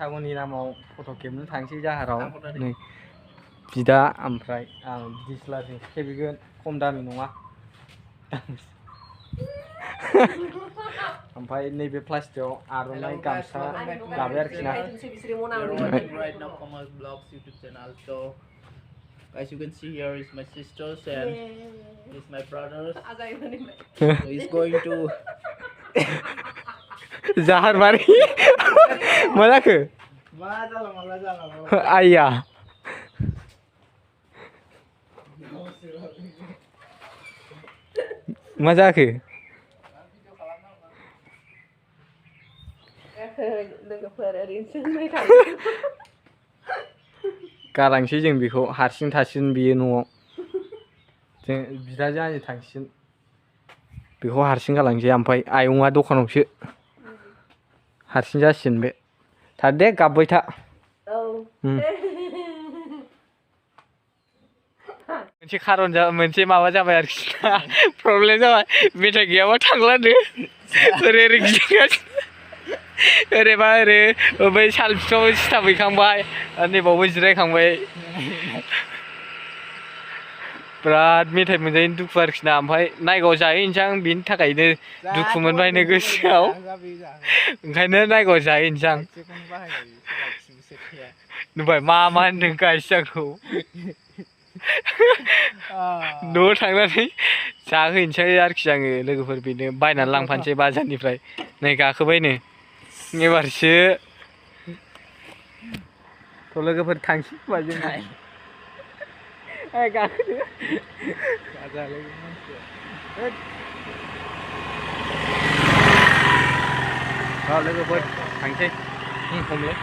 बैसागुनि नामाव फट' खेबनो थांसै जाहाराव नै बिदा ओमफ्राय आं दिस्लारजों खेबगोन खम दामि नङा ओमफ्राय नैबे प्लास्टिकआव आर'नाइ गामसा लाबाय आरोखि ना As you can see here is my sisters and is my brothers. He's going to Zahar mari. Mana ke? Ayah. Masa ke? गालांसै जों बेखौ हारसिं थासिगोन बियो न'आव जों बिदाजों आंजों थांसिगोन बेखौ हारसिं गालांसै ओमफ्राय आयंआ दखानावसो हारसिं जासिगोन बे थार दे गाबबाय था मोनसे खारन मोनसे माबा जाबाय आरोखि ना प्रब्लेम जाबाय मेथाइ गैयाबा थांलानो ओरै ओरै गिदिंगासिनो ओरैबा ओरै बै साल बिफांआव सिथाब हैखांबाय नैबावबो जिरायखांबाय बिराद मेथाइ मोनजायैनि दुखु आरोखि ना ओमफ्राय नायगाव जाहैनोसै आं बेनि थाखायनो दुखु मोनबायनो गोसोआव ओंखायनो नायगाव जाहैनोसै आं नुबाय मा होनदों गाइस आंखौ न'आव थांनानै जाहैनोसै आरोखि आङो लोगोफोर बेनो बायनानै लांफानोसै बाजारनिफ्राय नै गाखोबायनो एबारसो थ' लोगोफोर थांसै होनबा जों गाखोदो लोगोफोर थांसै हमलाय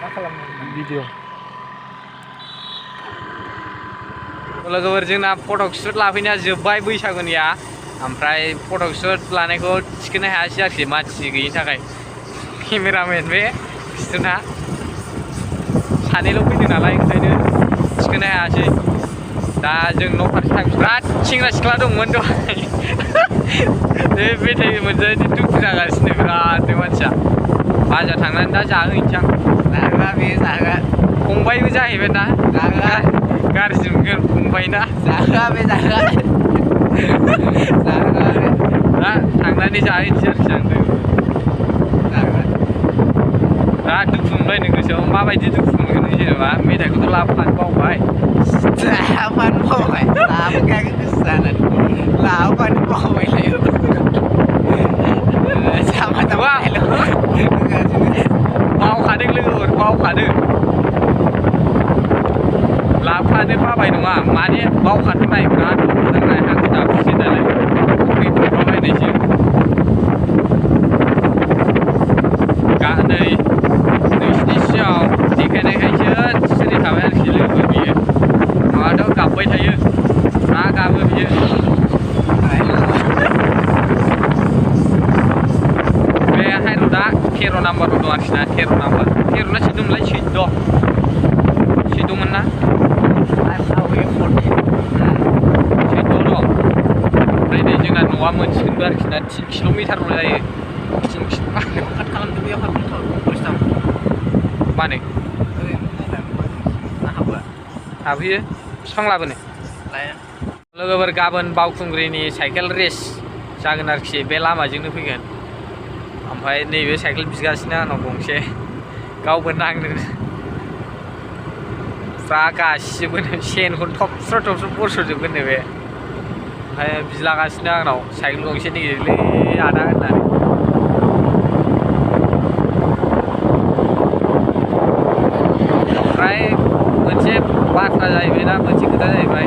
मा खालामनो भिडिअ लोगोफोर जोंना फट' शुट लाफैनाया जोब्बाय बैसागुनिया ओमफ्राय फट' शुट लानायखौ थिखोनो हायासै आरोखि मानसि गैयिनि थाखाय केमेरामेन बे सिथुना सानैल' फैदों नालाय ओंखायनो थिखोनो हायासै दा जों न' फारसे थांसै बिराद सेंग्रा सिख्ला दंमोन दहाय बे मेथाइ मोनजायैनि दुखु जागासिनो बिरादनो मानसिया बाजार थांनानै दा जाहैनोसै आं जाग्रा बे जाग्रा फंबायबो जाहैबाय ना जाग्रा गाज्रि मोनगोन फंबाय ना जाग्रा बे जाग्रा जाग्रा दा थांनानै जाहैनोसै आरोखि आं बिराद दुखु मोनबाय नो गोसोआव माबायदि दुखु मोनगोन जेनेबा मेथाइखौथ' लाबोफानो बावबाय लाबोफानो बावबाय लाबोखायाखै गोसो जानानै लाबोफानो बावबायलाय बावखादों लोगोफोर बावखादों लाबोफानो बाबाय नङा माने बावखादोंनाय बिराद बावखादोंनाय हाखु दाखुसै नालाय फैफाबायनायसो नै नोंसिनि सिगाङाव देखायनायखायसो सोलिखाबाय आरोखि लोगोफोर बियो माबाथ' गाबबाय थायो मा गाबो बियो बे हाइरडआ 13 नाम्बाराव दं आरोखि ना 13 नाम्बार 13 ना 14 मोनलाय 14 मोन ना 14 दं ओमफ्राय नै जोंना न'आ मोनसिगोनबो आरोखि ना 3 किल'मिटारल' जायो 3 किल'मिटार काट खालामदो बेयाव माने हाबहैयो बिफां लाबोनो लोगोफोर गाबोन बावखुंग्रिनि साइकेल रेस जागोन आरोखि बे लामाजोंनो फैगोन ओमफ्राय नैबे साइकेल बिगासिनो आंनाव गंसे गावबो नांनो फ्रा गासिबो सेनखौनो थबस्र' थबस्र' बस'जोबगोन नो बे ओमफ्राय बिलागासिनो आंनाव साइकेल गंसे नागिरलै आदा होननानै ओमफ्राय मोनसे बाथ्रा जाहैबाय ना मोनसे खोथा जाहैबाय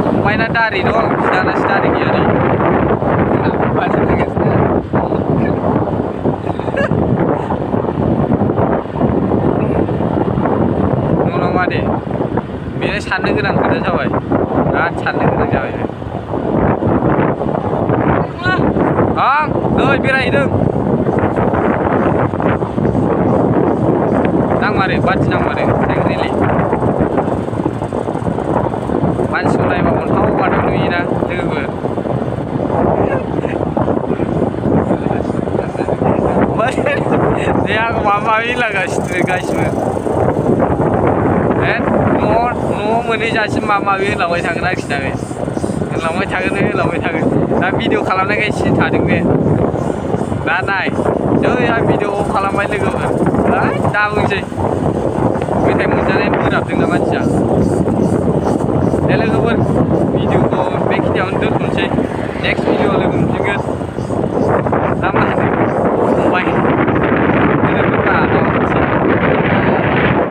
फंबायना दारि दं बिदानासो दारि गैया नै नङा दे बेनो साननो गोनां खोथा जाबाय बिराद साननो गोनां जाबाय आं नै बेरायहैदों नांमारो बाथि नांमारो थांग्रिलि मानसिखौ नायबा अन्थाव बाथाव नुयोना लोगोफोर दे आं माबा माबि लागासिनो गासिबो न'आव मोनहैजासिम माबा माबि होलांबाय थागोन आरोखि ना होलांबाय थागोन दा भिडिअ खालामनायखाय एसे थादों बे दा नाय जै आं भिडिअ खालामबाय लोगोफोर दा बुंसै मेथाइ मोनजानाय बोराबदों ना मानसिया दे लोगोफोर भिडिअखौ बेखिनियावनो दोनथ'नोसै नेक्स्ट भिडिअ लोगो मोनफिनगोन